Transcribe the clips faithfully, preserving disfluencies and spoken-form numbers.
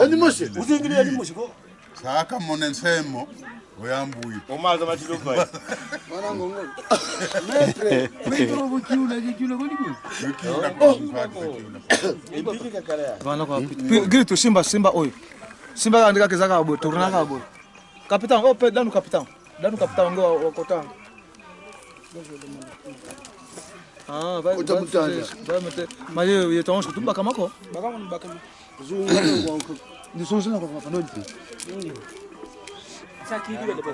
Ni mosi. Uzingile ni mosi ko. Saka mone nsemo, oyambwi. Omaza matilupa. Mwana ngongo. Metre. Kwitro kukiula, kikiula kuli kuli. Kikiula kwa mfati, kikiula. Empiki kakala. Bana kwa. Pi-, Grito, simba, simba oyo. Simba kandi kakeza kabo, tourna kabo. Capitão, oh, pe-, danu capitão. Danu capitão ngo wa kota. Ah, vai, kota vai, mutanda. Vai meter. Mas eu, eu tô onde? Tu baka mako? Baka mako, baka mako. Zunga kwa. Ni sonse na kwa kwa nodi. Saki hivi kwa.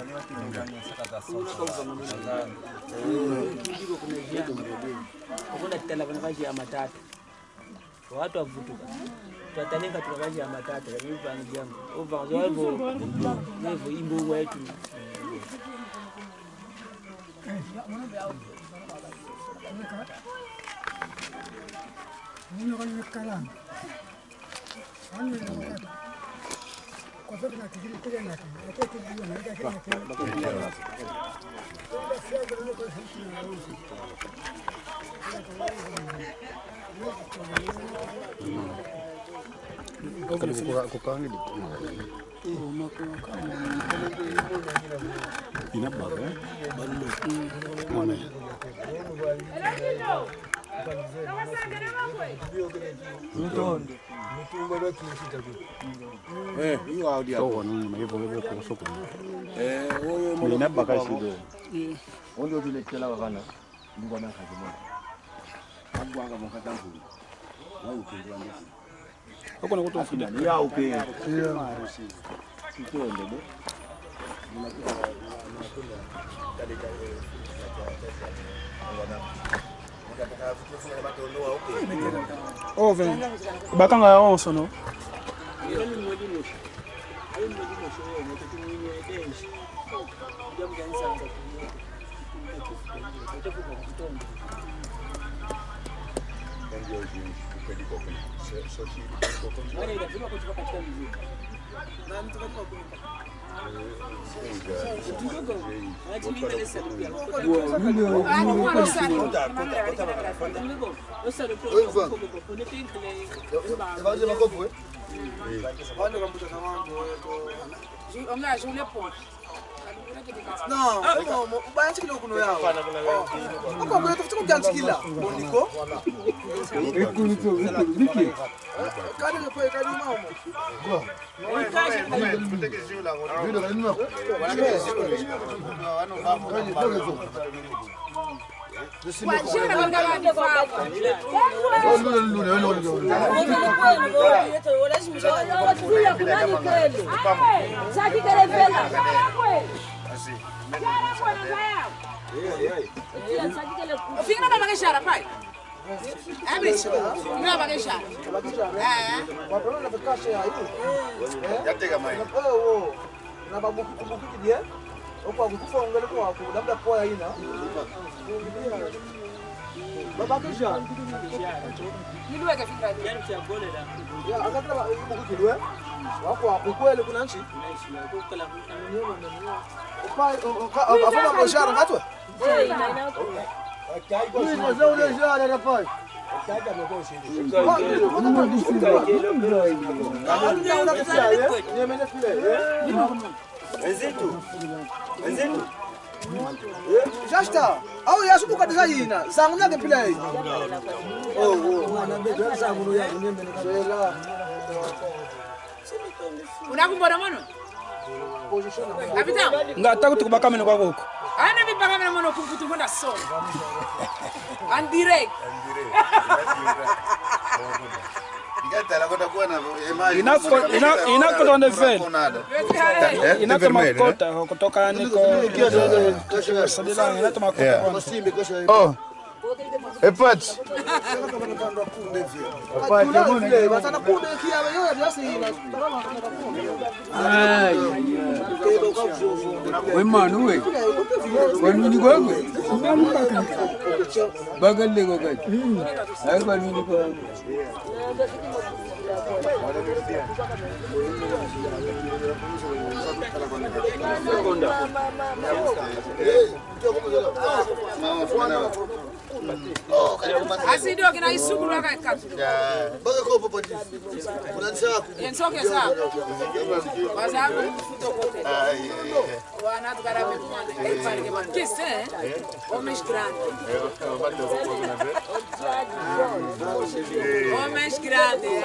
Okuna tala bana kaji ya matata. Watu wavutuka. Twatalenga tukabaji ya matata, ya mipango jambo. Uva, zo evo, evo imbo wetu. Kadi kuka-, kukangidi. Ina baka, eh? Mwana. Lutonde. Eh, iyo audio. So, wanu, na hivyo, hivyo, kwa soko. Eh, oyo, ina baka shide. Oyo tulekela wakana. Ngwa na kazi mwana. Agwanga mwana kazi. Wa ukindwa ndesi. Oko na kutoa fida. Ya upe. Iya. Kitondo do. Ove. Bakanga ya onso, no? Onga jule po. No, no, mo, ubanjikile kuno yao. Oko kwetu futi kujanjikila. Boniko. Ekulu to, ekulu, biki. Kadi kwe, kadi mamo. Ofingina mama ke shara pai. Abe, mama ke shara. Eh. Ya tega mai. Na babuki, kubuki kidie, okwa kukufongele kwa ku, labda kwa ina. Babakisha. Nilweke fikira ni. Ya, akatala ba, ibuki kidwe. Wakwa kukwele kuna nchi. Opa, o, o, ka, o, afuna kwa shara, katwe? Ezitu. Ezitu. Jasta, au yasubuka deza yina, sangu nake mpila yi. Oh, oh. Sela. Unakumbona mono? Kapitão. Nga taku tuku bakamene kwa koko. Ana mi bakamene mono kumputu mona so. En direct. Ina ko-, ina, ina kotonde fel. Ina ko makota, kutoka niko. Sadila, ina ko makota. Oh. Epati. Epati, mwana. Ai. We mwana we. Wanuni kwakwe. Baka lego kati. Ai, wanuni kwakwe. Asidoke na isukulu aka ikatu. Baka kopo pati. Kuna nsaku. Yensoke sa. Bazaku futo kote. Wana tukara mikumana. Kiste, eh? Homens grande. Homens grande, eh?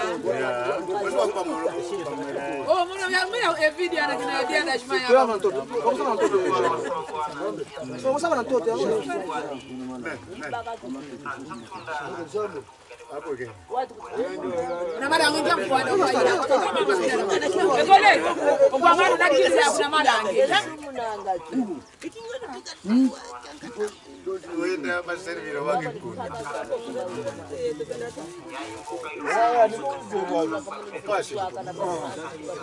Oh, muna ya, muna e video ana kina dia da shima ya. Vamos a la torta. Na malangi ndio mfano kwa ina. Ekole, kwa mwana na kile ya kuna malangi. Wenda maserviro wake kuna.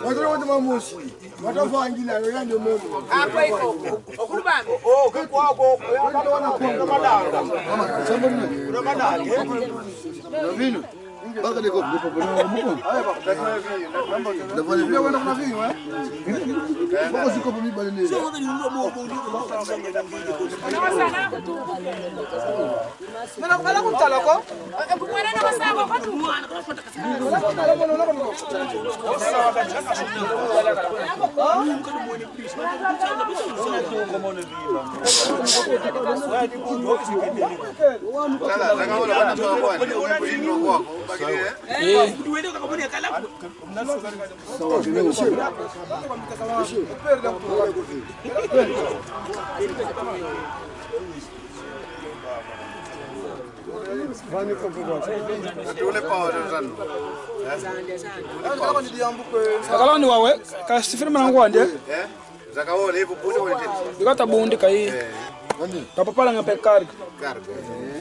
Waziri wote mamosi, watafangila, yo yande mono. Akwe iko, okulubambi. Oh, ke kwako, ya baba, kuna malanga. Kuna malanga, eh? Baka de kopo, kopo, kopo, kopo. Aya, baka de kopo. Ndio wana kuna vinyo, eh? Baka zikopo mibale ne. Mena kubala kuntala ko. Akalandi wawe, kasifiri manangu wande. Ikata bundi kai. Kapapala nga pe karga.